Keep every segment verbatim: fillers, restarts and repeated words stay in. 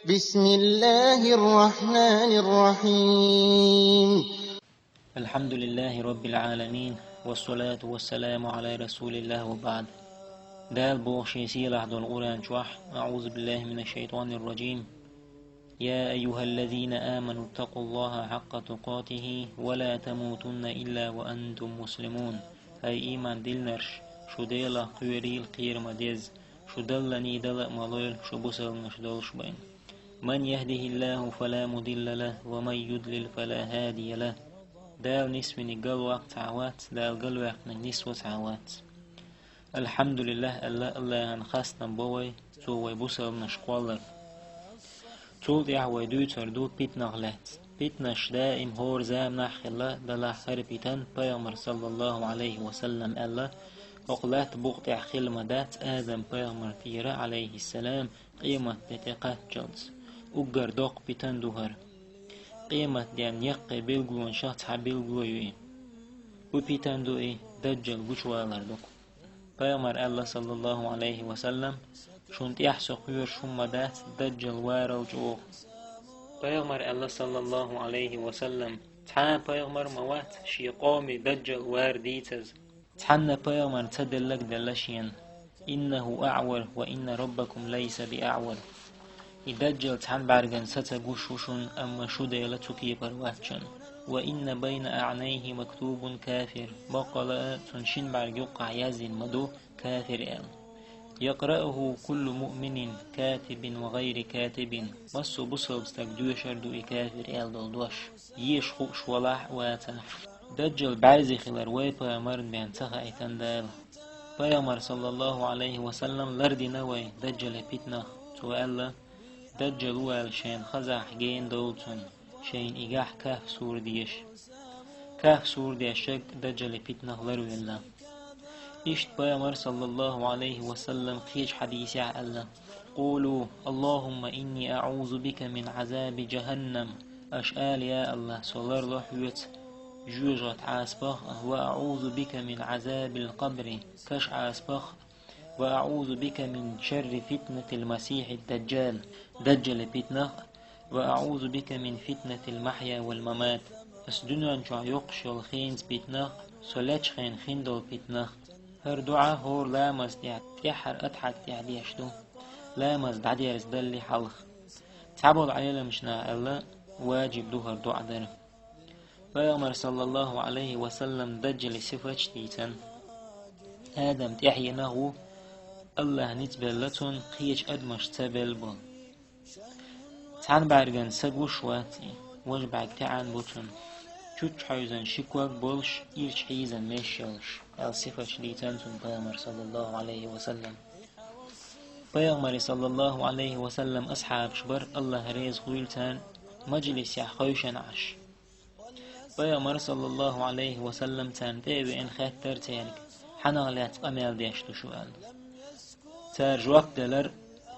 بسم الله الرحمن الرحيم. الحمد لله رب العالمين، والصلاة والسلام على رسول الله وبعد. Дала боху шен сийлахь долу Къуръан чохь: أعوذ بالله من الشيطان الرجيم. يا أيها الذين آمنوا اتقوا الله حق تقاته ولا تموتن إلا وأنتم مسلمون. ХӀай ийман диллинарш, шу Делах кхоьрийла кхера ма-дезза, шу далланий дала а ма лойла, шу бусалбанаш долуш байна. من يهده الله فلا مضل له ومن يضلل فلا هادي له. Дала нисвиниг галваккха цхьа а вац, Дала галваьккхиниг нисво цхьа а вац. Алхьамдулиллах аьлла, Аллахьан хастам бо вай, Цо вай бусалбанаш кхоллар. Цул тӀаьхьа вай дуьйцур ду питанах лаьцна. Питанаш даим хӀора заманахь хилла, делахь хӀара питан, пайхамара, саллаллаху Ӏалайхи ва саллам, аьлла: «ХӀокху лаьттан букъа тӀехь хилла ма дац Адам-пайхамар тӀера, Ӏалайхиссалам, къематде тӀе кхаччалц. Уггар доккха питан ду хӀара. Къематден яккхий билгалонех цхьа билгало ю и. ХӀун питан ду и? Даджал гучувалар ду-кх». Пайхамара аьлла, саллаллаху Ӏалайхи ва саллам: «Шуна тӀехь со кхоьруш хӀума ма дац Даджал варал чӀогӀа». Пайхамара аьлла, саллаллаху Ӏалайхи ва саллам: «Цхьа а пайхамар ма вац шен къоме Даджал вар дийцаза. Цхьанна пайхамарна ца деллаг делла шена. إنه أعور وإن ربكم ليس بأعور. И Даджал цхьана бӀаьргана са ца гуш ву шуна, амма шу Дела цу кепара вац шуна. وإن بين أعينيه مكتوب كافر. Баккъала а цуьнан шина бӀаьрга юккъахь яздина ма ду кафир аьлла. يقرأه كل مؤمن كاتب وغير كاتب. Массо а бусалба стаг доьшур ду и кафир аьлла долу дош, еша хууш валахь а, вацахь а». Даджал бӀаьрзе хилар вай пайхамарна бен ца хаийтина Дала. Пайхамара, саллаллаху Ӏалайхи ва саллам, лардина вай Даджалан питанах. Цо аьлла: «Даджал ву аьлла шайна хазахь гена довла цунна, шайна и гахь Кахф сура деша». Кахф сура дешча, Даджалан питанах ларвелла. Иштта пайхамара, саллаллаху Ӏалайхи ва саллам, кхечу хьадисехь аьлла: «قولوا: اللهم إني أعوذ بك من عذاب جهنم». Аша ала: «Я АллахӀ, со ларло Хьоьца жоьжахатин Ӏазапах а, وأعوذ بك من عذاب القبر, кашан Ӏазапах а, وأعوذ بك من شر فتنة المسيح الدجال, Даджалан питанах а, وأعوذ بك من فتنة المحيا والممات, аса дуьнен чохь йоккхуш йолу хенан питанах а, со лечу хенахь хин долу питанах а». ХӀара доӀа хӀора ламаза тӀехь, тӀаьххьара атахьат тӀехь деш ду, ламаз дӀадерзадаллале хьалха. Цхьаболу Ӏеламчу наха аьлла, важиб ду хӀара доӀа дар. Пайхамара, саллаллаху Ӏалайхи ва саллам, Даджалан сифаташ дийцина. Адам тӀаьхьенах ву, АллахӀа ницкъ белла цунна, кхечу адамаша ца белла болу. Цхьана бӀаьргана са гуш вац и, важа бӀаьрг таьӀна бу цунна. Чучча хьаьвзина ши ког болуш, ирча хьийзина меш йолуш, аьлла сифаташ дийцина цунна пайхамара, саллаллаху Ӏалайхи ва саллам. Пайхамаре, саллаллаху Ӏалайхи ва саллам, асхьабаш бара, АллахӀ реза хуьлда царна, мажлисехь хевшина Ӏаш. Пайхамара, саллаллаху Ӏалайхи ва саллам, царна тӀе а веана, хаьттира цаьрга: «Хьанах лаьцна къамел деш ду шу?» – аьлла. Цара жоп делира: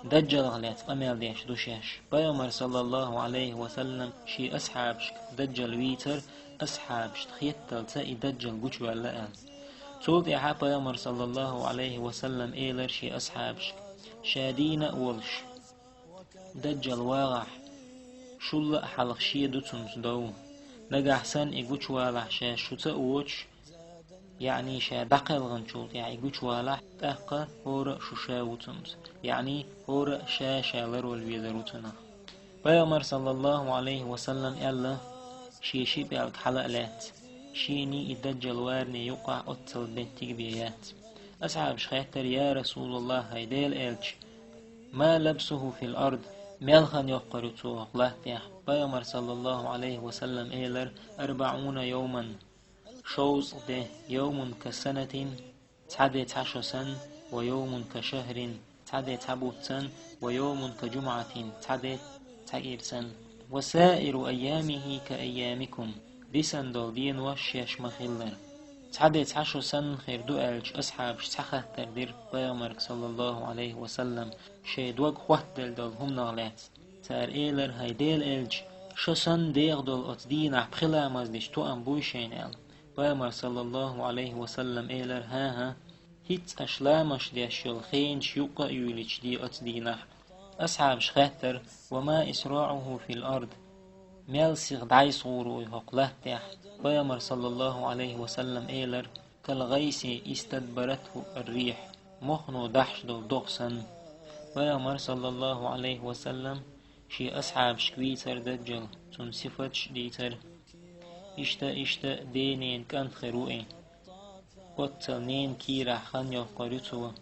«Даджалах лаьцна къамел деш ду шаьш». Пайхамара, саллаллаху Ӏалайхи ва саллам, шен асхьабашка Даджал вийцира, асхьабашна хетталца и Даджал гучуваьлла аьлла. Цул тӀаьхьа пайхамара, саллаллаху Ӏалайхи ва саллам, элира шен асхьабашка: «Ша дийна а волуш, Даджал вагӀахь, шул а хьалха шен ду цуьнца дов. Нагахь санна и гучувалахь, ша шуца а воцуш, яъни ша дӀакхелхинчул тӀаьхьа и гучувалахь, тӀаккха хӀора а шу ша ву цуьнца, яъни хӀора а ша-ша ларвала везар ву цунах». Пайхамара, саллаллаху Ӏалайхи ва саллам, аьлла: «Шен ши пӀелг хьала а лаьцна, шений и Даджал варний юккъахь оццул беттиг бен яц». Асхьабаша хаьттира: «Я Расулаллах, хӀай Делан элча, ма лабсуху фил ард, мел хан йоккхур ю цо хӀокху латта тӀехь?» Пайхамара, саллаллаху Ӏалайхи ва саллам, элира: «АрбаӀуна йовман, шовзткъа де, йовмун ка санатин, цхьа де цхьа шо санна, ва йовмун ка шахрин, цхьа де цхьа бутт санна, ва йовмун ка жумӀатин, цхьа де цхьа кӀира санна. Ва саиру айямихи ка айямикум, дисина долу денош шаьш ма-хиллара». Цхьа де цхьа шо санна хир ду аьлча, асхьабаша цхьа хаттар дира пайхамарга, саллаллаху Ӏалайхи ва саллам, шайн дог хоттаделла долу хӀуманах лаьцна. Цара элира: «ХӀай Делан элча, шо санна деха долу оцу дийнахь пхи ламаз дича тоам буй шайна?» – аьлла. Пайхамара, саллаллаху Ӏалайхи ва саллам, элира: «ХӀан-хӀа, хӀинцца аша ламазаш деш йолу хенаш юккъе а юьйлуьйтуш де оцу дийнахь». Асхьабаш хаьттар: «وما إسراعه في الأرض؟» Мел сиха дӀасагӀур ву и хӀокху латтехь? Пайхамар, саллаллаху Ӏалайхи ва саллам, элар: «كالغيث استدبرته الريح», мохно дахьаш долу догӀа санна. Пайхамар, саллаллаху Ӏалайхи ва саллам, шен асхьабашка вийцар Даджал, цунна сифаташ а дийцар. Иштта, иштта, ден-ненан кӀант хир ву и. Оццул ненан кийрахь хан йоккхур ю цо.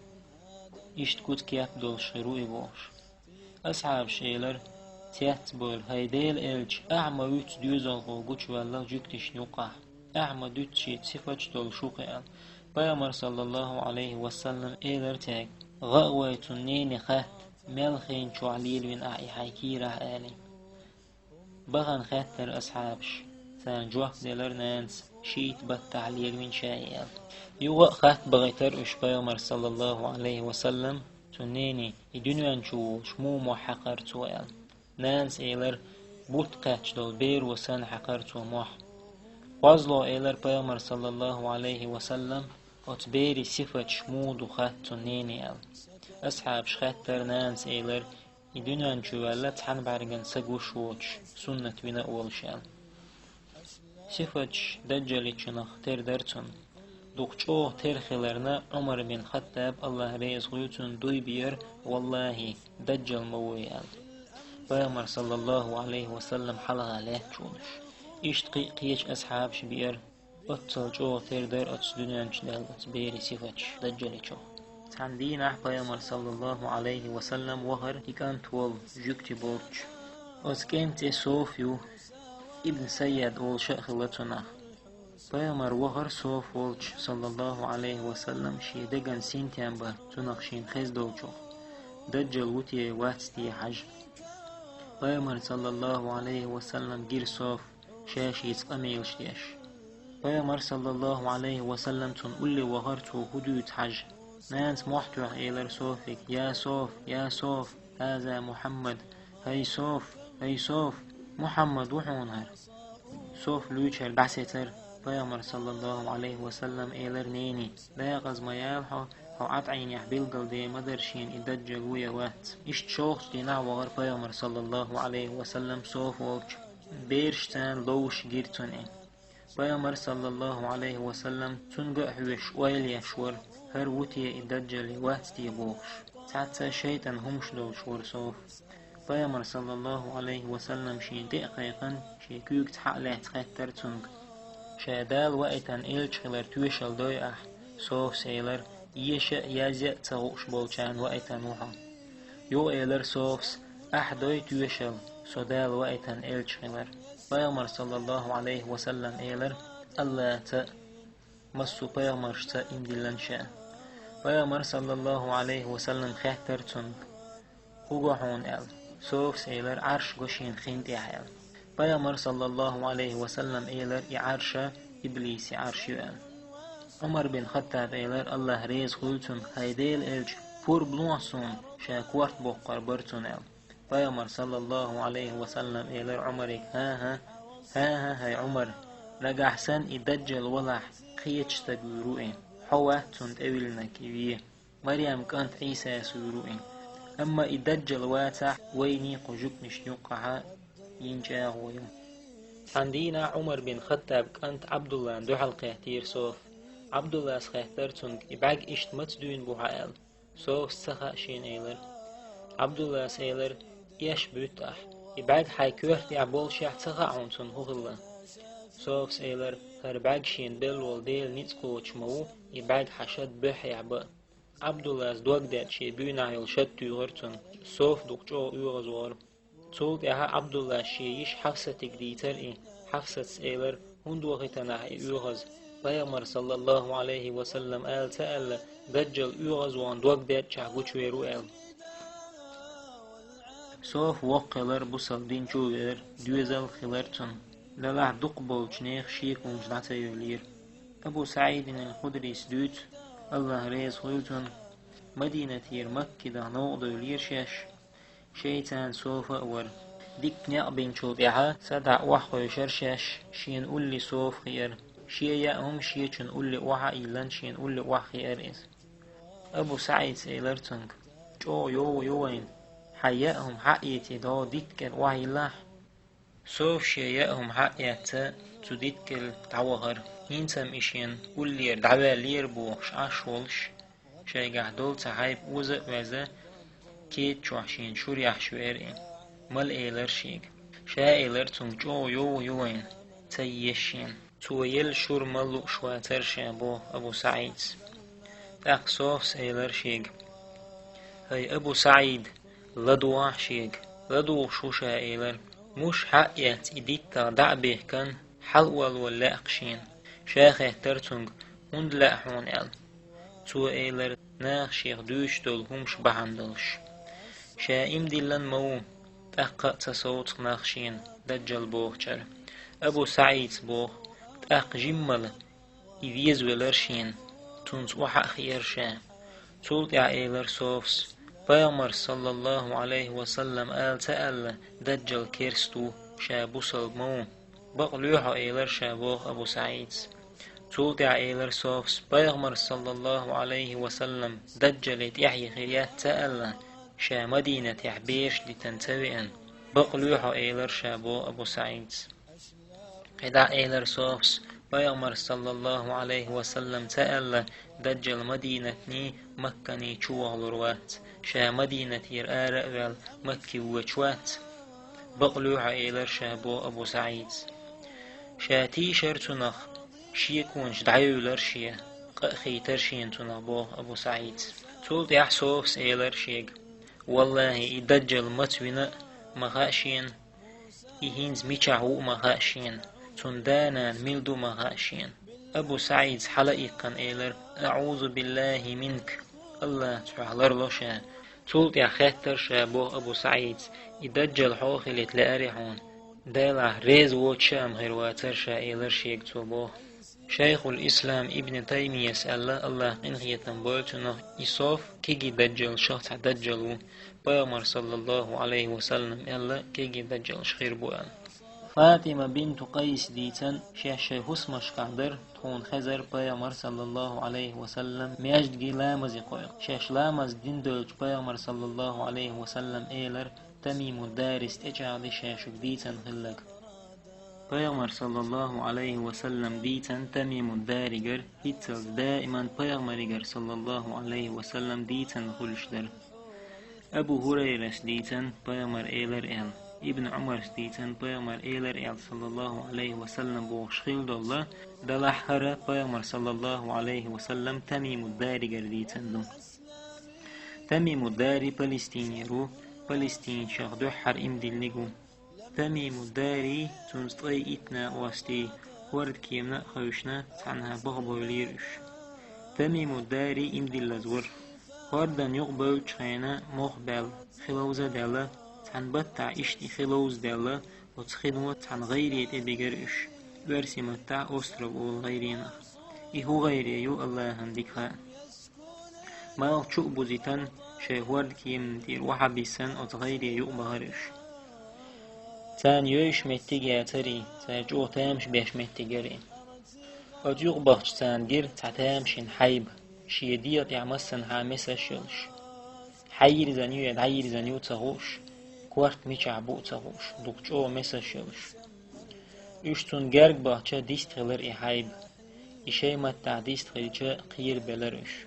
Иштта куц-кеп долуш хир ву и бохуш. Асхьабаш элар: «Цецбойла, хӀай Делан элча, ахьа ма вуьту доьзалхо гучуваьлла жуьгташна юккъахь. Ахьа ма дуьту шеца сифаташ долуш ву кхин», — аьлла. Пайхамар, саллаллаху Ӏалайхи ва саллам, элар цаьрга: «ГӀа а гӀой, цунна нене хатта, мел хен чохь лелавина ахьа и хьайн кийрахь», — аьлла. Бахана хаьттара асхьабаш. Царна жоп делара нанас, шийтта баттахь лелавина ша и аьлла. Юха а хатта бахийтара уьш Пайхамар, саллаллаху Ӏалайхи ва саллам, цунна нене, и дуьнен чу волуш муха мохь хьаькхира цо аьлла. Нанас элара: «Бутт кхаьчна долу беро санна хьаькхира цо мохь». КхозлагӀа элара Пайхамар, саллаллаху Ӏалайхи ва саллам, оцу берийн сифаташ муха ду хатта цунна нене аьлла. Асхьабаш хаьттара, нанас элара: «И дуьнен чу ваьлла цхьана бӀаьргана са гуш воцуш, суннат вина а волуш», — аьлла. Сифаташ Даджаличунах тера дара цунна. Дукха чӀогӀа тера хиларна, Ӏумар бин Хаттаб, Аллахь реза хуьлда цунна, дуй бира: «ВаллахӀи, Даджал ма ву и», — аьлла. Пайхамар, саллаллаху Ӏалайхи ва саллам, хьалха лаьтташ волуш. Иштта кхин а кхечу асхьабаш биара. Оццул чӀогӀа тера дара оцу дуьнен чу даьлла оцу берийн сифаташ Даджаличух. Цхьана дийнахь Пайхамар, саллаллаху Ӏалайхи ва саллам, вахара и кӀант волу жуьгти болчу. Оцу кӀентан цӀе Соф ю, Ибн Сайяд олуш а хилла цунах. Пайхамар вахара Соф волчу, саллаллаху Ӏалайхи ва саллам, шен деган синтем бан цунах шена хезна долчух, Даджал ву те, вац те хьажа. Пайхамар, саллаллаху Ӏалайхи ва саллам, гира Соф, ша шеца къамелаш деш. Пайхамар, саллаллаху Ӏалайхи ва саллам, цунна улле вахара, цо хӀун дуьйцу хьажа. Нанас мохь тоьхна элара Софига: «Я Соф, я Соф, хаза Мухьаммад, хӀай Соф, хӀай Соф, Мухьаммад ву хьуна хӀара». Соф луьйчуьра дӀасецара. Пайхамар, саллаллаху Ӏалайхи ва саллам, элара: «Нене, декъаза ма яла хьо, хьо Ӏа тӀе Ӏийнехь билгалде ма дара шена и Даджал ву я вац». Иштта шолгӀачу дийнахь вахара Пайхамар, саллаллаху Ӏалайхи ва саллам, Соф волчу. Бераш царна ловш гира цунна и. Пайхамар, саллаллаху Ӏалайхи ва саллам, цуьнга а хьоьжуш, ойла еш вара, хӀара ву те и Даджал, вац те бохуш. Цхьацца шайтӀан хӀумаш долуш вара Соф. Пайхамар, саллаллаху Ӏалайхи ва саллам, шена тӀе а кхайкхина, шен куьйгаца схьа а лаьцна хаьттара цуьнга: «Ша Дала ваийтина элча хилар тоьшалла дой ахь?» Софас элара: «Еша а, язъя а ца хууш болчарна ваийтина ву хьо». Юха элара Софас: «Ахь дой тоьшалла, со Дала ваийтина элча хилар». Пайхамар, саллаллаху Ӏалайхи ва саллам, элара: «Аллаца а, массо а пайхамаршца а ийман диллина ша». Пайхамар, саллаллаху Ӏалайхи ва саллам, хаьттара цуьнга: «ХӀун го хьуна?» — аьлла. Софас элара: «Ӏарш го шена хин тӀехь», — аьлла. Пайхамар, саллаллаху Ӏалайхи ва саллам, элара: «И Ӏарш Иблисин Ӏарш ю», — аьлла. Ӏумар бин Хаттаб элара, Аллахь реза хуьлда цунна: «ХӀай Делан элча, пурба лохьа суна, ша корта боккхур бара цунна», — аьлла. Пайхамар, саллаллаху Ӏалайхи ва саллам, элара Ӏумарига: «ХӀан-хӀа, хӀан-хӀа, хӀай Ӏумар, нагахь санна и Даджал валахь, кхечу стага вуьйр ву и. Хьо вац цунна тӀевиллинарг и вен. Марьям кӀант Ӏийсас вуьйр ву и. Амма и Даджал вацахь, вайний кху жуьгташна юккъахьа йина чӀагӀо ю». Цхьана дийнахь Ӏумар бин Хаттаб кӀант Ӏабдуллана дуьхьал кхеттера Софа. Ӏабдуллас хаьттара цуьнга: «И бӀаьрг иштта маца дуьйна бу хьан?» — аьлла. Софас ца хаьа шена элира. Ӏабдуллас элира: «Эш буьту ахь. И бӀаьрг хьайн коьрта тӀехь болушехь, ца хаьа хьуна цунна хӀун хилла?» Софас элира: «ХӀара бӀаьрг шена белла волу Делан ницкъ кхочуш ма ву, и бӀаьрг хьан шад буьххьехь бан». Ӏабдуллас дог детта шен буьйнахь йолу шад туьйхира цунна. Софа дукха чӀогӀа оьгӀазвахара. Цул тӀаьхьа Ӏабдуллас шен йиша Хьафсатига дийцара и. Хьафсатас элира: «ХӀунда вахийтина ахь и оьгӀаз? Пайхамара, саллаллаху Ӏалайхи ва саллам, ала ца аьлла, Даджал оьгӀазвахана дог деттачохь гучувер ву», — аьлла. Софа воккха хилар, бусалба дин чу а веара, доьзал а хилар цунна. Делахь дукхахболчу нехан шеконаш дӀа ца йоьллера. Абу СаӀидин ал-Худрис дуьйцу, Аллахь реза хуьлда цунна, Мадинатера Макке даха новкъа девллера шаьш. Шайца Софа а вара. Дикка некъ бинчул тӀаьхьа садаӀа охьахевшира шаьш, шена улле Софа хиира. Шен яа хӀума шечун улле охьа а йиллина, шена улле охьахиира иза. Абу СаӀидас элира цуьнга: «ЧӀогӀа йовха ю вайна. хьан яа хӀума хьаэций дӀо дитт кӀел охьайиллахь. Софа шен яа хӀума хьаэцна, цу дитт кӀел дӀавахара. ХӀинца-м и шен уллера дӀаваьллера бохуш Ӏаш волуш, шайгахь долу цхьа хьайба оза а ваьзна, кеда чохь шена шура яхьаш веара и. Мала элира шега. Ша элира цуьнга: «ЧӀогӀа йовха ю вайна, ца еза шена». Цо елла шура мала лууш вацара ша, боху Абу СаӀида. ТӀаккха Софас элира шега: «ХӀай, Абу СаӀид, ладугӀахь шега». «ЛадугӀуш ву ша», — элира. Муш хьаэцна и диттах дӀа а бихкина, хьалаолавала лаьа-кх шена. Ша хаьттира цуьнга: «ХӀунда лаьа хьуна?» — аьлла. Цо элира: «Наха шех дуьйцуш долу хӀумаш бахьана долуш». Ша иман диллина ма ву, тӀаккха а ца совцу-кх нах шена даджал бохучуьра. Абу СаӀида боху: «ТӀаккха жимма мала и везавелира шена, цуьнца охьа а хиира ша». Цул тӀаьхьа элира Софас: «Пайхамара, саллаллаху Ӏалайхи ва саллам, ала ца аьлла, даджал керста ву, ша бусалба ма ву?» «Бакъ лоьхьу», — элира ша, боху Абу СаӀида. Цул тӀаьхьа элира Софас: «Пайхамара, саллаллаху Ӏалайхи ва саллам, даджале тӀаьхье хир яц ца аьлла, ша Мадинатехь бераш дитина ца веана». «Бакъ лоьхьу», — элира ша, боху Абу СаӀида. КхидӀа элира Софас: «Пайхамара, саллаллаху Ӏалайхи ва саллам, ца аьлла, даджал Мадинатний, Макканий чу вахалур вац, ша Мадинатера ара а ваьлла, Макке воьдуш вац». «Бакъ лоьхьу», — элира ша, боху Абу СаӀида. Ша тийшара цунах, шеконаш дӀайевлира шен, къа а хийтира шена цунах, боху Абу СаӀида. Цул тӀаьхьа Софас элира шега: «ВаллахӀи, и даджал маца вина а ма хаьа шена, и хӀинца мичахь ву а ма хаьа шена, цуьнан да-нана мила ду а ма хаьа шена». Абу СаӀида хьала а иккхина элира: «АӀузу биллахӀи минка, АллахӀаца хьох ларло ша». Цул тӀаьхьа хаьттира ша, боху Абу СаӀида: «И даджал хьо хилийта лаьарий хьуна?» «Делахь реза воцуш а ма хир вацара ша», — элира шега цо, боху. Шайхул-Ислам Ибн Таймияс аьлла, АллахӀа къинхетам бойла цунах, и Софа кегий даджалшах цхьа даджал ву, Пайхамара, саллаллаху Ӏалайхи ва саллам, аьлла, кегий даджалш хир бу аьлла. Фатима бинту Къайс дийцина, шаьш шайн хӀусамашкахь дара, тхуна хезара Пайхамар, саллаллаху Ӏалайхи ва саллам, маьждиге, ламазе кхойкху. Шаьш ламаз дина девлча, Пайхамар, саллаллаху Ӏалайхи ва саллам, элира: «Тамиму Дарис тӀечӀагӀди ша шуьга дийцина хилларг». Пайхамар, саллаллаху Ӏалайхи ва саллам, дийцина Тамиму Даригара, хӀинццалц даиман Пайхамаригара, саллаллаху Ӏалайхи ва саллам, дийцина хуьлуш дара. Абу ХӀурайрас дийцина, Пайхамар элира аьлла, Ибн Ӏумарс дийцина, Пайхамар элира аьлла, саллаллаху Ӏалайхи ва саллам, бохуш хилла долу, делахь хӀара Пайхамар, саллаллаху Ӏалайхи ва саллам, Тамиму Даригара дийцина ду. Тамиму Дари палестинер ву, палестинчех дуьххьара иман диллинарг ву. Тамиму Дари, цуьнца ткъе итт накъостий, хӀордкемана а хевшина, цхьанхьа баха бевлира уьш. Тамиму Дари иман диллаза вара. ХӀордан юкъа бевллачу хенахь мох баьлла, хи ловза а даьлла, цхьана баттахь иштта и хи ловза даьлла, оцу хино цхьана гӀайре тӀе бигира уьш, оьрсийн маттахь остров олу гӀайренах. И хӀун гӀайре ю, АллахӀана дика хаьа. Малх чу а бузийтина, шайн хӀордкеманна тӀера охьабиссина, оцу гӀайре юкъа бахара уьш. Царна йовзуш меттиг яцара и, цара чӀогӀа тамаш беш меттиг яра и. Оцу юкъа бахча царна гира цхьа тамашийна хьайба, шен дегӀа тӀехь массанхьа месаш йолуш. Хьайирзина ю я дӀайирзина ю ца хууш, корта мичахь бу а ца хууш, дукха чӀогӀа месаш йолуш. Уьш цунна герга бахча дист хилира и хьайба. И шайн маттахь дист хилча, кхерабелира уьш.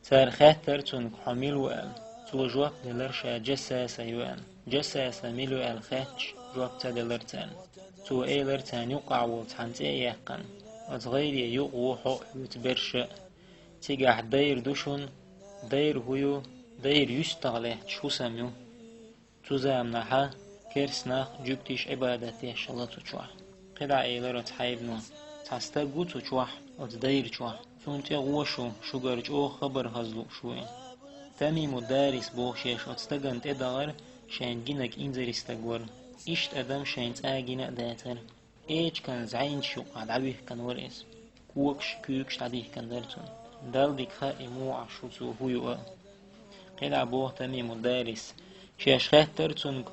Цара хаьттира цуьнга: «Хьо мила ву?» — аьлла. Цо жоп делира: «Ша Джассаса ю», — аьлла. «Джассаса мила ву?» — аьлла хаьттича, жоп ца делира царна. Цо элира царна юккъахь волу цхьана цӀе а яьккхина: «Оцу гӀайре юкъа ву хьо а, хьоьца берш а. Цигахь дайра ду шуна, дайра хӀун ю, дайра юьстах лаьтташ хӀусам ю». Цу заманахьа керстанах, жуьгтиш Ӏибадат деш хилла цу чохь. КхидӀа элира оцу хьайбано: «Цхьа стаг ву цу чохь, оцу дайра чохь. Цунна тӀе гӀо шу, шуьгара чӀогӀа хабар хаза лууш ву и». Тамиму Дарис боху шаьш оцу стагана тӀе дахара, шайна гинарг инзаре стаг вара. Иштта адам шайна цкъа а гина а дацара. Эчиган зӀенаш юкъахь дӀавихкина вара иза. Когаш, куьйгаш дӀадихкина дара цунна. Далла дика хаьа и муха Ӏаш ву, цо хӀун юа а. КхидӀа боху Тамиму Дарис. Шаьш хаьттира цуьнга: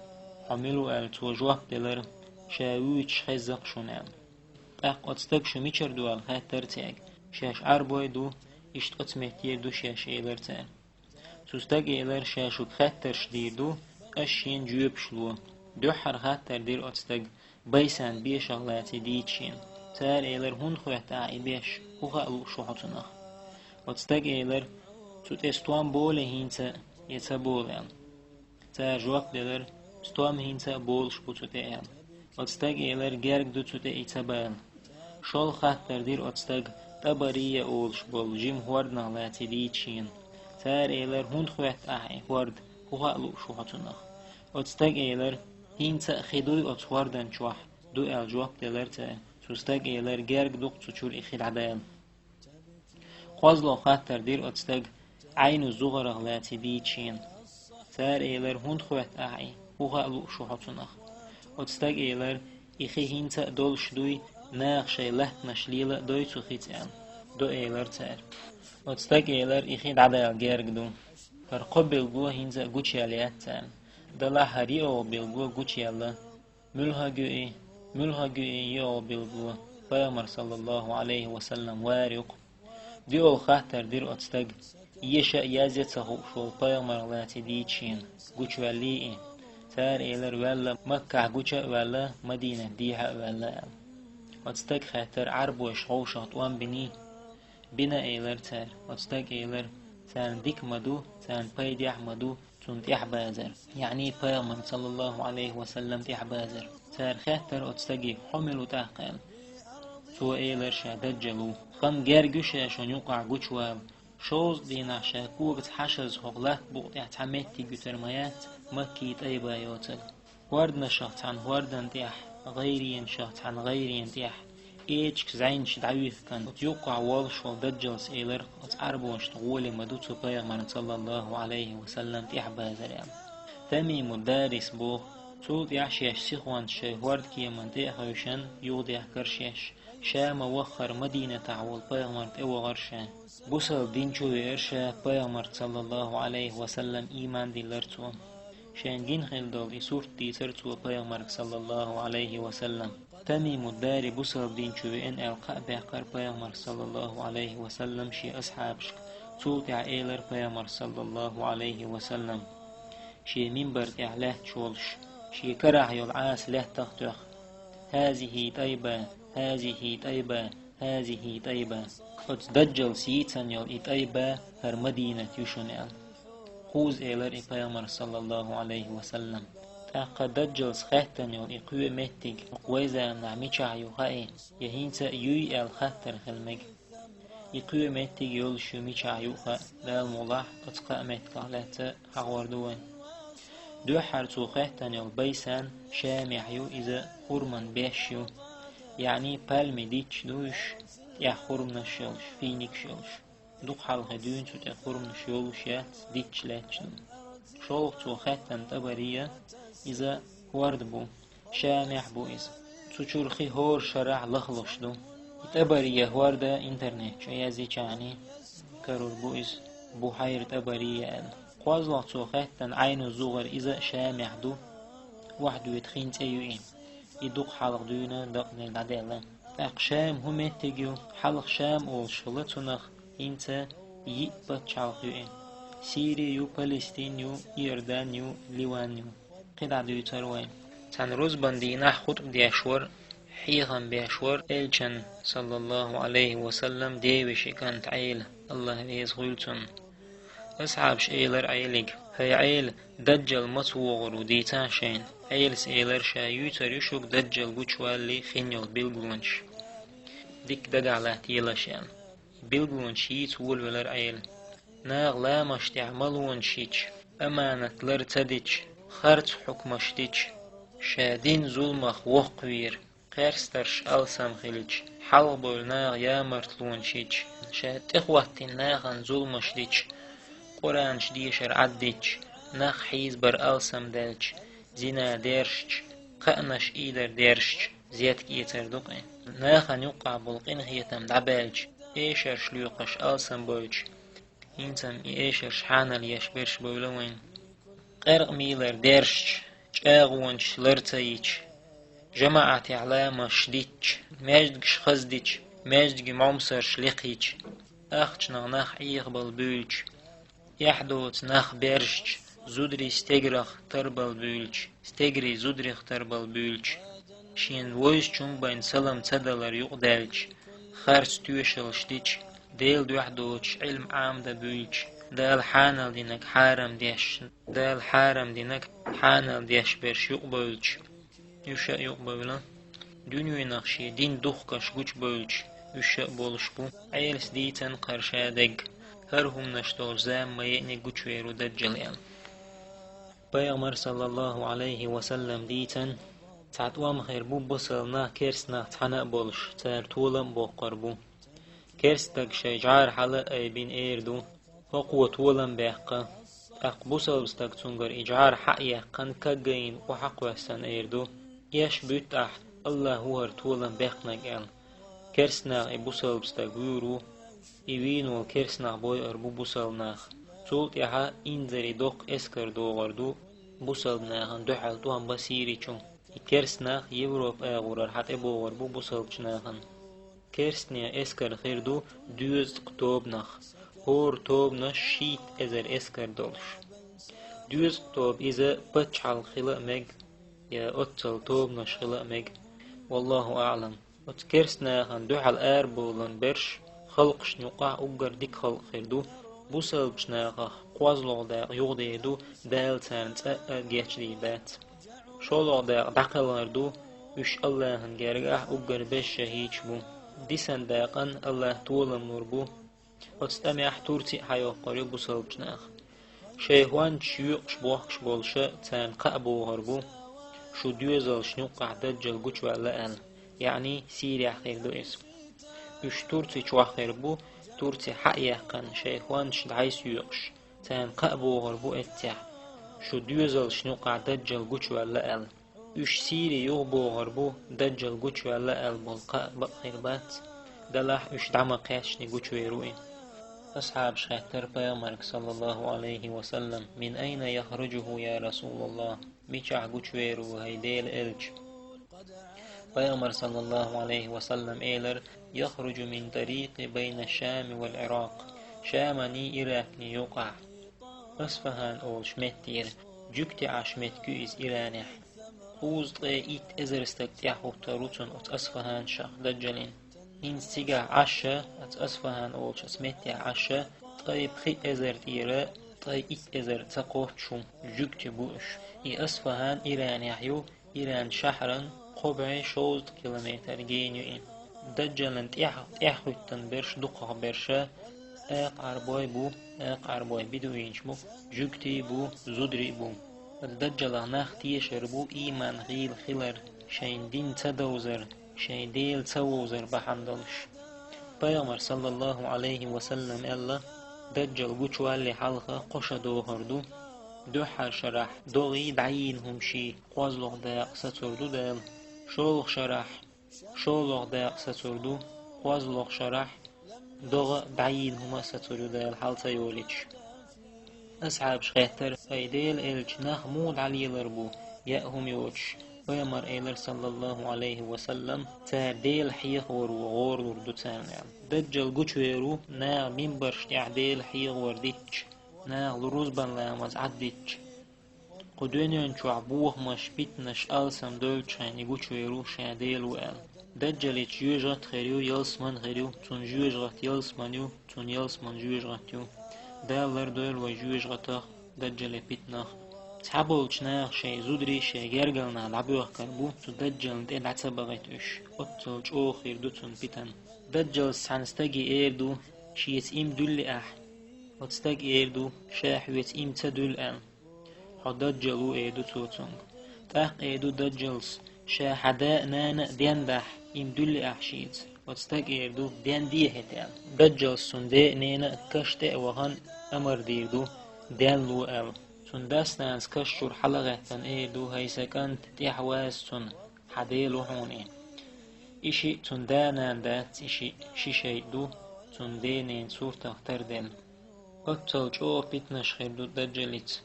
«Хьо мила ву?» — аьлла, цо жоп делира: «Ша вуьйцуш хезна-кх шуна», — аьлла. ТӀаккха оцу стага: «Шу мичара ду?» — аьлла хаьттира цаьрга. «Шаьш Ӏарбой ду, иштта оцу меттера ду шаьш», — элира цара. Цу стага элира: «Ша шуьга хаттарш дийр ду, аш шена жоьпаш лу. Дуьххьара хаттар дира оцу стага, Байсан бешах лаьцна дийца шена. Цара элира: «ХӀунда хоьтту ахь и беш? ХӀун хаьа лууш ву хьо цунах?» Оцу стага элира: «Цу тӀе стом болий хӀинца а, я ца болу?» — аьлла. Цара жоп делира: «Стом хӀинца а болуш бу цу тӀе», — аьлла. Оцу стага элира: «Герга ду цу тӀе и ца бала». ШолгӀа хаттар дира оцу стага, ТӀабария олуш болу жима хӀорданах лаьцна дийца шена. Цара элира: «ХӀунда хоьтту ахь и хӀорда? ХӀун хаьа лууш ву хьо цунах?» Оцу стага элира: «ХӀинца а хи дуй оцу хӀордан чохь?» «Ду», — аьлла жоп делира цара. Цу стага элира: «Герга ду-кх цу чуьра и хи дӀадала». КхозлагӀа хаттар дира оцу стага, Ӏайну ЗугӀарах лаьцна дийца шена. Цара элира: «ХӀунда хоьтту ахь и? ХӀун хаьа лууш ву хьо цунах?» Оцу стага элира: «И хи хӀинца а долуш дуй, наха шайн латтанаш лела а дой цу хица», — аьлла. «Ду», — элира цара. Оцу стага элира: «И хи дӀадала герга ду». ХӀара кхо билгало хӀинца а гучуяьлла яц царна. Делахь хӀара йоӀ билгало гучуяьлла. Муьлхха а ю и, муьлхха а ю и йоӀ билгало, Пайхамар, саллаллаху Ӏалайхи ва саллам, вар ю-кх. ДоьалгӀа хаттар дира оцу стага, еша а, язъя а ца хууш волу Пайхамарах лаьцна дийца шена, гучуваьллий и? Цара элира: «Ваьлла, Маккахь гуча а ваьлла, Мадинат дехьа а ваьлла», — аьлла. Оцу стага хаьттира: «Ӏарбойша хьовсах тӀом биний?» «Бина», — элира цара. Оцу стага элира: «Царна дика ма ду, царна пайдехь а ма ду цунна тӀаьхьабазар, яъни Пайхамарна, саллаллаху Ӏалайхи ва саллам, тӀаьхьабазар». Цара хаьттира оцу стаге: «Хьо мила ву тӀаккха?» — аьлла. Цо элира: «Ша Даджал ву». «Хан герга ю ша шуна юккъахь гучувала. Шовзткъа дийнахь ша когаца хьашаза хӀокху латта букъа тӀехь цхьа меттиг ю тера ма яц, Маккий ТӀайба йоцург. ХӀорданашах цхьана хӀордан тӀехь, гӀайренашах цхьана гӀайрен тӀехь, эчигаш, зӀенаш дӀавихкина, оцу юккъахь волуш волу Даджалс элира, оцу Ӏарбошна гӀоли ма ду цу Пайхамарна, саллаллаху Ӏалайхи ва саллам, тӀаьхьабазар», — аьлла. Тамиму Дарис боху, цул тӀаьхьа шаьш сихонца шайн хӀордкеманна тӀе а хевшина, юхадехкира шаьш. Ша ма-ваххара Мадинатахь волу Пайхамар тӀевахара ша. Бусалба дин чу веара ша Пайхамарца, саллаллаху Ӏалайхи ва саллам, ийман диллира цо. Шайна гина хилла долу и сурт дийцира цо Пайхамарга, саллаллаху Ӏалайхи ва саллам. Тамиму Дари бусалба дин чу веана аьлла кхаъ баьккхира Пайхамарга, саллаллаху Ӏалайхи ва саллам, шен асхьабашка. Цул тӀаьхьа элира Пайхамар, саллаллаху Ӏалайхи ва саллам, шен минбар тӀехь лаьтташ волуш, шен карахь йолу Ӏаса лаьттах а тоьхна: «ХӀазихӀи ТӀайба, хӀазихӀи ТӀайба, хӀазихӀи ТӀайба». Оцу Даджалс йийцина йолу и ТӀайба хӀара Мадинат ю шуна аьлла. Кхузза элира и Пайхамар, саллаллаху Ӏалайхи ва саллам. ТӀаккха Даджалс хаьттина йолу и кхоьметтиг вайн заманахь мичахь ю хаьий, я хӀинца а юй аьлла хаттар хила мега. И кхоьметтиг йолуш ю мичахь юккъахь, Дала мукъ лахь, оцу кхаа меттигах лаьцна хьахор ду вайн. Дуьххьара цо хаьттина йолу Байсан Шамехь ю, иза хурман беш ю, яъни пальми дитташ ду уьш, тӀехь хурманаш йолуш, финикаш йолуш. Дукха хьалхе дуьйна цу тӀе хурманаш йолуш яц, дитташ лаьтташ ду. ШолгӀа цо хаьттина ТӀабария, иза хӀорда бу, Шамехь бу иза. Цу чуьра хи хӀора шарахь лахлуш ду. И ТӀабария хӀорда интернет чу яздича а карор бу иза, Бухьайр ТӀабария аьлла. КхозлагӀа цо хаьттина Ӏайну ЗугӀар, иза а Шамехь ду, охьадоьду хин цӀе ю и. И дукха хьалха дуьйна дакъа мел дӀадаьлла. ТӀаккха Шам хӀун меттиг ю? Хьалха Шам олуш хилла цунах, хӀинца йиъ пачхьалкх ю и. Сири ю, Палестин ю, Иордан ю, Ливан ю. КхидӀа дуьйцур вай. Цхьана рузбан дийнахь хутба деш вара, хьехам беш вара Элчан, саллаллаху Ӏалайхи ва саллам, девешин кӀант Ӏела, АллахӀ реза хуьлда цунна. Асхьабаш элира Ӏелига: «ХӀай Ӏела, Даджал маца вогӀур ву, дийцахьа шайна». Ӏелас элира: «Ша юьйцур ю шуьга Даджал гучувалале хин йолу билгалонаш. Дика дагахь латтаелаш», — аьлла. Билгалонаш йийца волавелира Ӏела. Наха ламазаш тӀехь малонаш йича, аманат лар ца дича, харц хьукмаш дича, ша дина зуламах воккхавийра, кхерстарш алсам хилча, хьалхабевлла наха ямартлонаш йича, ша тӀехӀоттийна нахана зуламаш дича, Къуранаш дешар Ӏаддича, нах хьийзабар алсам даьлча, зина дершча, кхаънаш ийдар дершча, зетка эцар ду-кх и. Нахана юккъахь болу къинхетам дӀабаьлча, эшарш лоькхуш алсам бевлча, хӀинца-м и эшарш хьанал еш берш бевлла вайн. Къаьркъа мийлар дершча, чӀагӀонаш лар ца йича, жамаӀатехь ламазаш дитча, маьждигаш хаздича, маьждигийн Ӏомсарш лекхийча, ахчанах нах Ӏехабала буьйлуча, эхь доцу нах бержча, Зударий стегарах тарбал буьйлча, стегарий зударех тарбал буьйлча, шен вовзачун байна салам ца далар юкъадаьлча, харц тоьшаллаш дича, Делан дуьхьа доцуш Ӏилма Ӏамадан буьйлча, Дала хьанал динарг хьарам деш, Дала хьарам динарг хьанал деш берш юкъабевлча, уьш а юкъабевлла, дуьненах шен дин духкаш гучубевлча, уьш а болуш бу, Ӏелас дийцина кхара ша дерг, хӀара хӀуманаш долуш зама ма еъниг гучувер ву Даджал аьлла. Пайхамара, саллаллаху Ӏалайхи ва саллам, дийцина, цхьа тӀом хир бу бусалба нах керста нах цхьаьна а болуш, цара толам а боккхур бу. Керста стаг шайн жӀара хьала а айбина эр ду: «ХӀокхо толам баьккха». ТӀаккха бусалба стаг цуьнгара и жӀар хьа а яьккхина, каггайна охьа а кхоьссина эр ду: «Эш буьтта ахь, АллахӀ ву хӀара толам баьккхинарг», – аьлла. Керста наха и бусалба стаг вуьйр ву, и вийна волу керста нах бойур бу бусалба нах. Цул тӀаьхьа инзаре доккха эскар догӀур ду бусалба нахана дуьхьал тӀом бан Сири чу. И керста нах Европа агӀорара хьатӀебогӀур бу бусалбачу нахана. Керстанийн эскар хир ду доьзткъа тобанах, хӀора тобанаш шийтта эзар эскар долуш. Доьзткъа тоба иза паччахьалкх хила а мега, я оццул тобанаш хила а мега. Валлаху аӀлам. Оцу керста нахана дуьхьал арабовлан берш халкъашна юкъахь уггар дика халкъ хир ду, бусалбачу нахах кхозлагӀа дакъа юхадер ду, Дала царна цкъа а гечдийр дац. ШолгӀа дакъа дӀакхалхар ду, уьш АллахӀан гергахь уггар беза шахӀидаш бу. Дисина дакъана АллахӀ толам лур бу. Оцу тӀамехь Турци а хьайоккхур ю бусалбачу наха. Шайн хӀондаш йоькъуш бохкуш болуша царна кхаъ бохур бу, шу доьзалшна юккъахь Даджал гучуваьлла аьлла, яъни Сирехь хир ду иза. Уьш Турци чохь хир бу, Турци хьа а яьккхина, шайн хӀондаш дӀасайоькъуш, царна кхаъ бохур бу эццехь, шу доьзалшна юккъахь Даджал гучуваьлла аьлла. Уьш Сири юхабохур бу, Даджал гучуваьлла аьлла болу кхаъ бакъ хир бац, делахь уьш дӀа ма кхаьчча гучувер ву и. Асхьабаша хаьттира пайхамарга, саллаллаху Ӏалайхи ва саллам: «Мин айна яхружуху, я Расулаллах?» Мичахь гучувер ву, хӀай Делан элча? Пайхамара, саллаллаху Ӏалайхи ва саллам, элира: «Яхружу мин тарикъи байна Шами вал Ӏиракъ». Шаманий Иракний юкъахь. Асфахьан олуш меттера, жуьгти Ӏаш меттиг ю иза Иранехь. Кхузткъе итт эзар стаг тӀаьхьахӀуттур ву цунна оцу Асфахьанашах Даджалин. ХӀинца цигахь Ӏаш, оцу Асфахьан олучу оцу меттехь Ӏаш, ткъе пхи эзар тӀера ткъе итт эзар ца кхоччуш ву, жуьгти бу уьш. И Асфахьан Иранехь ю, Иран шахьаран кхо бӀе шовзткъа километр гена ю и. Даджалан тӀаьхьа, тӀаьхьахӀуьттун берш дукхах берша акха Ӏарбой бу, акха Ӏарбой бедуинаш бу, жуьгтий бу, зударий бу. Даджалах нах тешар бу ийман гӀийла хилар, шайн дин ца довзар, шайн Дела ца вовзар бахьана долуш. Пайхамара, саллаллаху Ӏалайхи ва саллам, аьлла: «Даджал гучувалле хьалха кхо ша дохур ду. Дуьххьара шарахь догӀий дӀайийна хӀума ший кхозлагӀа дакъа сацур ду Дала. ШолгӀа шарахь шолгӀа дакъа сацур ду, кхозлагӀа шарахь догӀа а дӀайийна хӀума а сацур ю Дала хьал ца йолуьйтуш». Асхьабаша хаьттира: «ХӀай Делан элча, нах муха дӀалелар бу, яа хӀума йоцуш?» Пайхамара элира, саллаллаху Ӏалайхи ва саллам: «Цара Дела хьехавар ву гӀорлур ду царна», – аьлла. Даджал гучувер ву, наха минбарш тӀехь Дела хьехавар дитча, наха рузбан ламаз Ӏаддитча. Кху дуьнен чохь бохамаш, питанаш алсам доьлчхьана и гучувер ву ша Дела ву аьлла. Даджалица жоьжахат а хир ю, ялсамани а хир ю, цунна жоьжахат ялсамани ю, цунна ялсамани жоьжахат ю. Дала лардойла вай жоьжахатах, Даджале питанах. Цхьаболчу наха шайн зударий, шайн гергара нах дӀабоьхкур бу, цу Даджална тӀе дӀа ца бахийта уьш. Оццул чӀогӀа хир ду цунна питана. Даджалс цхьана стаге эр ду, шеца иман дуьллий ахь? Оцу стага эр ду, ша хьоьца иман ца дуьллу аьлла. Хьо Даджал ву, эр ду цо цуьнга. ТӀаккха эр ду Даджалс, ша хьан да а, нана а денна дахь, иман дуьллий ахь шеца? Оцу стага эр ду, денде хӀета аьлла. Даджалс цуьнан ден а, ненан а каш тӀе а вахана, амар дийр ду, денло аьлла. Цуьнан дас-нанас каш чуьра хьалагӀаьттина эр ду, хӀай сан кӀант, тӀаьхьаваза цунна, хьан Дела ву хьуна и. И шиъ цуьнан да-нана дац, и шиъ ши шайтӀа ду, цуьнан ден-ненан суртах тарделла. Оццул чӀогӀа питанаш хир ду Даджалица.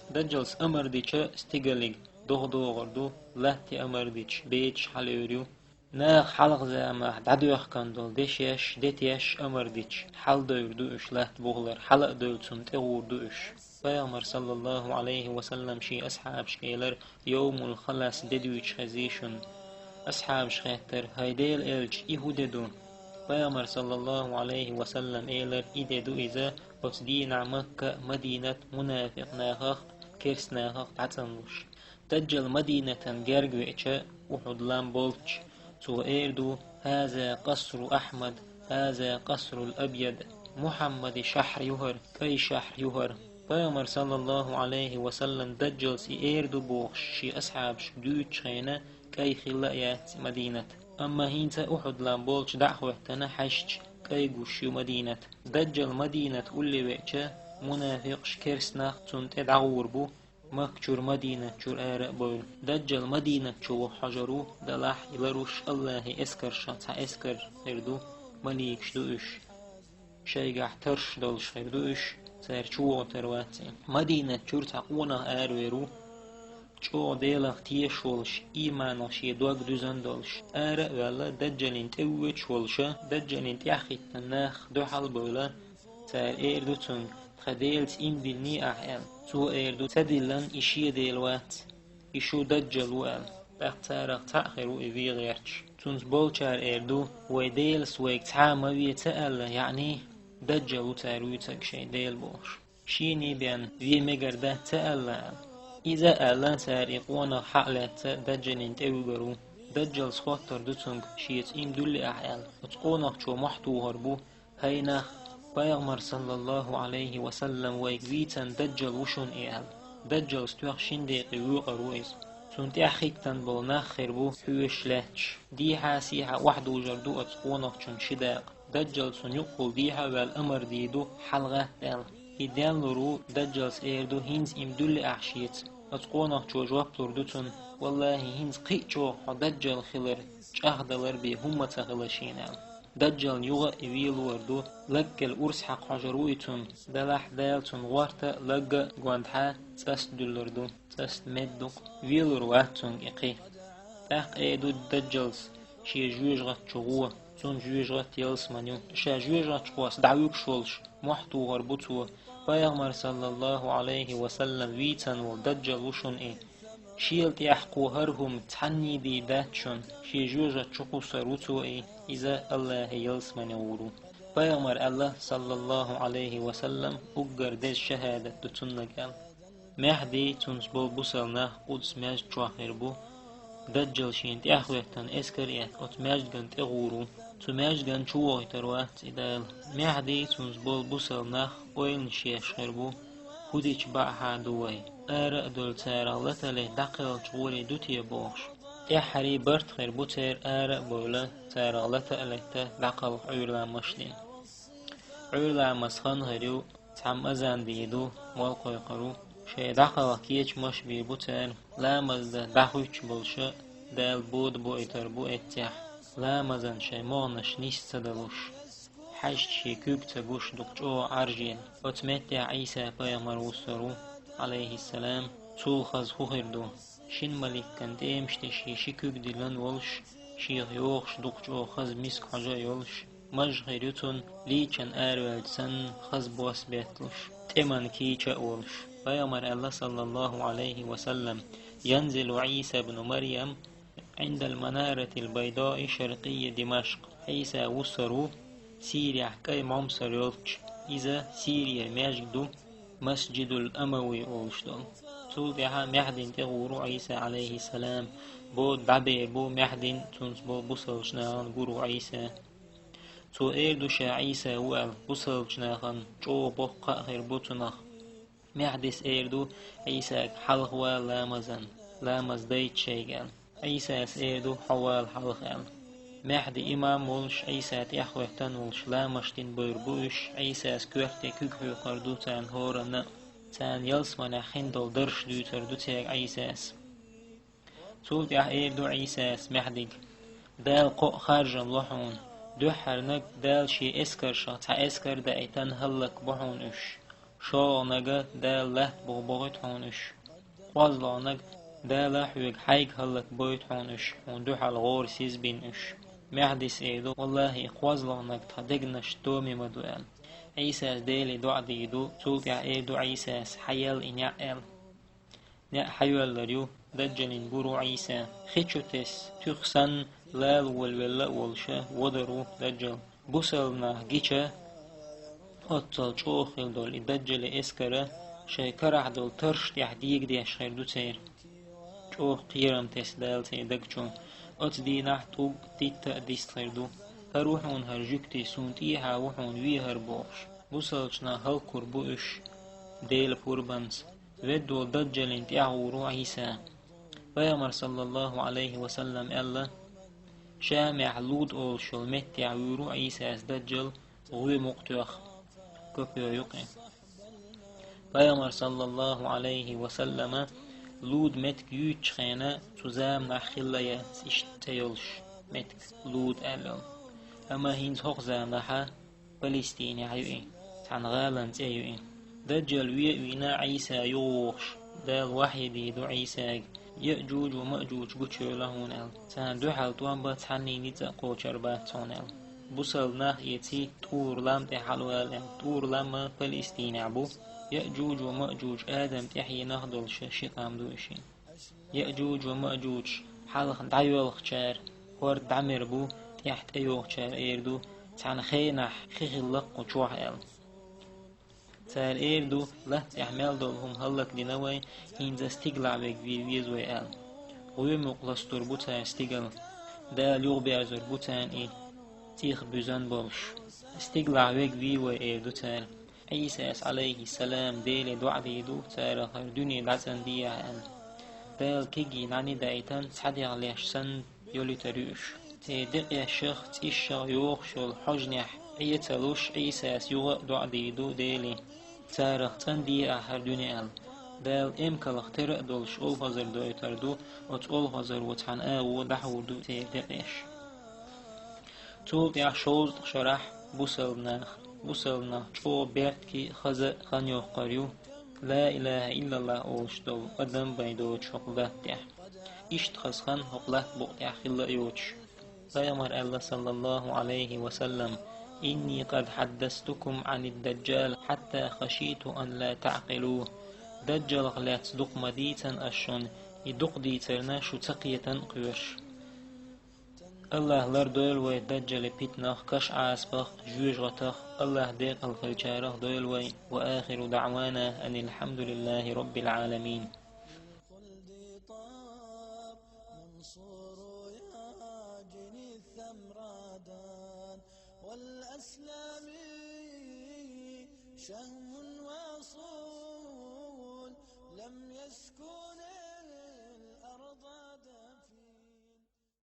Даджалс амар дича стигаллиг дохадогӀур ду, латте амар дича бедаш хьалавуьр ю. Наха хьалха заманахь дӀадоьхкина долу дешеш, детеш амар дича, хьаладевр ду уьш латта бухалара, хьала а девлла цунна тӀегӀур ду уьш. Пайхамар, саллаллаху Ӏалайхи ва саллам, шен асхьабашка элира: «Йовмул халас де дуьйцуш хезий шуна?» Асхьабаша хаьттира: «ХӀай Делан элча, и хӀун де ду?» Пайхамар, саллаллаху Ӏалайхи ва саллам, элира: «И де ду иза, оцу дийнахь Макка а, Мадинат а мунафикъ нахах, керст нахах дӀацӀанлуш. Даджал Мадинатан герга веача, Ухьуд-лам болчу, цо эр ду: „ХӀаза къасру Ахьмад, хӀаза къасрул абъяд“, Мухьаммади шахьар ю хӀара, кӀай шахьар ю хӀара». Пайхамар, саллаллаху Ӏалайхи ва саллам, Даджалс и эр ду бохуш, шен асхьабашка дуьйцучу хенахь, кӀай хилла а яц Мадинат. Амма хӀинца Ухьуд-лам болчу дӀа а хӀоьттина, хьаьжча, кӀай гуш ю Мадинат. Даджал Мадинат улле веача, мунафикъаш, керст нах цунна тӀе дӀагӀур бу, Макка чуьра, Мадинат чуьра ара а бевлла. Даджал Мадинат чу ваха хьожур ву, делахь а, и ларуш АллахӀан эскаршах цхьа эскар хир ду, маликаш ду уьш. Шайгахь тарш долуш хир ду уьш, цара чу вогӀур вац и. Мадинат чуьра цхьа къонах аравер ву, чӀогӀа Делах тешаш волуш, ийманах шен дог дуьзна долуш. Ара а ваьлла, Даджална тӀе воьдуш волуша, Даджална тӀаьхьахӀиттина нах дуьхьал а бевлла, цара эр ду цуьнга: «Тхан Делаца иман диллиний ахь?» – аьлла. Цо эр ду: «Ца диллина, и шен Дела вац, и шу Даджал ву», – аьлла. ТӀаккха царах цхьаъ хир ву и вен гӀерташ. Цуьнца болчара эр ду: «Вай Делас вайга цхьа а ма ве ца аьлла, яъни Даджал ву цара вуьйцург шайн Дела бохуш. Шена бен вен мегар дац ца аьлла», – аьлла. Иза а аьлла, цара и къонах хьа а лаьцна, Даджална тӀе вуьгур ву. Даджалс хоттур ду цуьнга: «Шеца иман диллий ахь?» – аьлла. Оцу къонахчо мохь тухур бу: «ХӀай нах, Пайхамар, саллаллаху Ӏалайхи ва саллам, вайга вийцина Даджал ву шуна и», – аьлла. Даджалс тоьхна шина декъе воькъур ву иза. Цунна тӀаьхьахӀиттина болу нах хир бу хьоьжуш лаьтташ. Дехьа-сехьа охьадужур ду оцу къонахчун ши дакъа. Даджал цунна юккъехула дехьа а ваьлла, амар дийр ду: «ХьалагӀатта», – аьлла. И денлур ву, Даджалс эр ду: «ХӀинца иман диллий ахь шеца?» Оцу къонахчо жоп лур ду цунна: «ВаллахӀи, хӀинца кхин а чӀогӀа хьо Даджал хилар, чӀагӀдалар бен хӀумма ца хилла шена», – аьлла. Даджална юха а и вен луур ду, лаг кӀел урс хьакха хьожур ву и цунна. Делахь Дала цунна гӀорта а, лаг а гондӀа цӀаста дуьллур ду, цӀаста медда ду-кх, велур вац цуьнга и кхин. ТӀаккха эр ду Даджалс шен жоьжахати чу гӀо, цуьнан жоьжахати ялсамани ю. Ша жоьжахати чу кхосса дӀавуьгуш волуш, мохь тухур бу цо: «Пайхамар, саллаллаху Ӏалайхи ва саллам, вийцина волу Даджал ву шуна и. Шел тӀехь кхо хӀара хӀума цхьанний дийр дац шуна, шен жоьжахати чу кхуссур ву цо и, иза АллахӀан ялсамане гӀур ву». Пайхамара аьлла, саллаллаху Ӏалайхи ва саллам: «Уггар деза шахӀадат ду цуьнан», – аьлла. МехӀди, цуьнца болу бусалба нах Къудс-маьждиг чохь хир бу. Даджал шена тӀаьхьахӀоьттина эскар а эцна, оцу маьждигна тӀе гӀур ву. Цу маьждигна чу вохуьйтур вац и Дала. МехӀди, цуьнца болу бусалба нах ойланаш еш хир бу: «ХӀун дича бакъахьа ду вай? Ара а девлла, царах лата а летта, дӀакхалхачу гӀоле ду те?» – бохуш. ТӀаьххьара барт хир бу церан ара а бевлла, царах лата а летта, дӀакхалха Ӏуьйра ламазаш дина. Ӏуьйра ламазан хан хир ю, цхьамма азан дийр ду, молла кхойкхур ву. Шайн дӀакхалха кечамаш бийр бу цара. Ламаз дан дӀахӀуьттуш болуша Дала бода боуьйтур бу эццехь, ламазан шайн могӀанаш нис ца далуш, хьаьжча шен куьг ца гуш, дукха чӀогӀа Ӏаржъелла. Оцу меттехь Ӏийса-пайхамар вуссур ву, Ӏалайхиссалам. Цул хаза хӀун хир ду? Шина маликан тӀемаш тӀе шен ши куьг диллина волуш, шех йогӀуш, дукха чӀогӀа хаза миска хьожа а йолуш, маж хир ю цунна, лийчан араваьллачу санна, хаза бос бетталуш, тӀеман кийча а волуш. Пайхамара аьлла, саллаллаху Ӏалайхи ва саллам: «Янзилу Ӏийса ибну Марьям Ӏиндал манаратил байдаи шаркъийи Димашкъ». Ӏийса вуссур ву Сирехь кӀай мӀомсар йолчу, иза Сирера маьждиг ду, Масджидул Амави олуш долу. Цул тӀаьхьа МехӀдина тӀе гӀур ву Ӏийса, Ӏалайхиссалам. Бода дӀабер бу МехӀдина, цуьнца болу бусалбачу нахана гур ву Ӏийса. Цо эр ду ша Ӏийса ву аьлла, бусалбачу нахана чӀогӀа боккха кхаъ хир бу цунах. МехӀдис эр ду Ӏийсага: «Хьалха вала ламазан, ламаз дайта шайга», – аьлла. Ӏийсас эр ду: «Хьо вала хьалха», – аьлла. МехӀди имам волуш, Ӏийса тӀаьхьахӀоьттина волуш, ламазаш дина бевр бу уьш, Ӏийсас коьрта тӀе куьг хьоькхур ду царна хӀоранна а. Царна ялсаманехь хин долу дарш дуьйцур ду цаьрга Ӏийсас. Цул тӀаьхьа эр ду Ӏийсас МехӀдига: «Дала кхоъ харжам ло хьуна. Дуьххьарниг Дала шен эскаршах цхьа эскар а даийтина хӀаллакбо хьуна уьш. ШолгӀаниг Дала латта бухабохуьйту хьуна уьш. КхозлагӀниг Дала хьоьга хьайга хӀаллакбойту хьуна уьш, хьуна дуьхьал гӀора сиз бина уьш. Маьхьдис элира: «ВаллахӀи, кхозлагӀниг тхан дегнаш томе ма ду», — аьлла. Ӏийсас Деле доӀа дийр ду, цул тӀаьхьа эр ду Ӏийсас: «Хьаелла и неӀ», — аьлла. НеӀ хьайоьллар ю, Даджалин бур ву Ӏийса. Хи чу тесса, туьха санна, лала волавелла а волуша, водар ву Даджал. Бусалба нах гича, оццул чӀогӀа хила долу и Даджале эскара шайн карахь долу тарш тӀехь дегадеш хир ду церан. ЧӀогӀа кхерам тесна Дала церан даг чу. Оцу дийнахь тӀулг тӀитта а дист хир ду. «ХӀара ву хьуна хӀара жуьгти, суна тӀехьа ву хьуна вехар», — бохуш, бусалбачу наха хӀаллаквур бу уьш Делан пурбанца. Ведда волу Даджалин тӀаьхьа гӀур ву Ӏийса. Пайхамара, саллаллахӀу Ӏалайхи ва саллам, аьлла: «Шамехь Луд олуш йолу меттехь вуьйр ву Ӏийсас Даджал, гӀоьмукъ тоьхна, копьё юкъе». Пайхамара, саллаллахӀу Ӏалайхи ва саллама, Луд меттиг юьйцучу хенахь, цу заманахь хилла яц иштта цӀе йолуш меттиг, Луд аьлла йолу. Амма хӀинца хӀокху заманахь Палестинехь ю и, цхьана гӀалан цӀе ю и. Даджал вен а вийна, Ӏийса юхавогӀуш, Дала вахьйи дийр ду Ӏийсага: «Яъжуж ва Маъжуж гучуйойла хьуна», — аьлла. «Царна дуьхьал тӀом бан цхьанний ницкъ а кхочур бац хьуна», — аьлла. «Бусалба нах эций, ТӀур-Лам тӀе хьалавала», — аьлла. ТӀур-Лам Палестинехь бу. Яъжуж ва Маъжуж Адам тӀаьхьенах долуш ши къам ду и шиъ. Яъжуж ва Маъжуж хьалха дӀайоьлхучара хӀорда дӀамер бу, тӀехь тӀейогӀучара эр ду: «Цхьана хенахь хи хилла-кх кху чохь», — аьлла. Цара эр ду: «Латта тӀехь мел долу хӀума хӀаллакдина вай, хӀинца стигалахь верг вен веза вай», — аьлла. ГӀоьмукъ ластор бу цара стигала. Дала юхаберзор бу царна и цӀих буьзна болуш. «Стигалахь верг вен вай», — эр ду цара. Ӏийсас, Ӏалайхиссалам, Деле доӀа дийр ду, царах хӀара дуьне дӀацӀандехьа аьлла. Дала кегий нӀаьний дайтина, цхьа дегӀ леш санна, йолуьйтур ю уьш. Церан декъешах, цӀийшах йогӀуш йолу хьожанехь Ӏе ца луш, Ӏийсас юха а доӀа дийр ду Деле: «Царах цӀандехьа хӀара дуьне», — аьлла. Дала эмкалх тера а долуш олхазар дойтур ду, оцу олхазаро цхьана агӀо дӀахьур ду церан декъеш. Цул тӀаьхьа шовзткъа шарахь бусалба нах, бусалба нах чӀогӀа беркате а, хаза а хан йоккхур ю, ла илахӀа иллаллахӀ олуш долу адам бен доцуш хӀокху латта тӀехь. Иштта хаза хан хӀокху латта букъа тӀехь хилла а йоцуш. Пайхамара аьлла, саллаллахӀу Ӏалайхи ва саллам: «Инни къад хьаддастукум Ӏанид-Даджал, хьатта хашиту ан ла таӀкъилу». Даджалах лаьцна дукха ма дийцина ас шуна, и дукха дийцарна шу ца кхетан а кхоьруш. АллахӀа лардойла вай Даджалан питанах, каш Ӏазапах, жоьжахатах, АллахӀ декъала хилчарах дойла вай. Ва ахиру даӀвана анил хьамдулиллахӀи роббил Ӏаламин.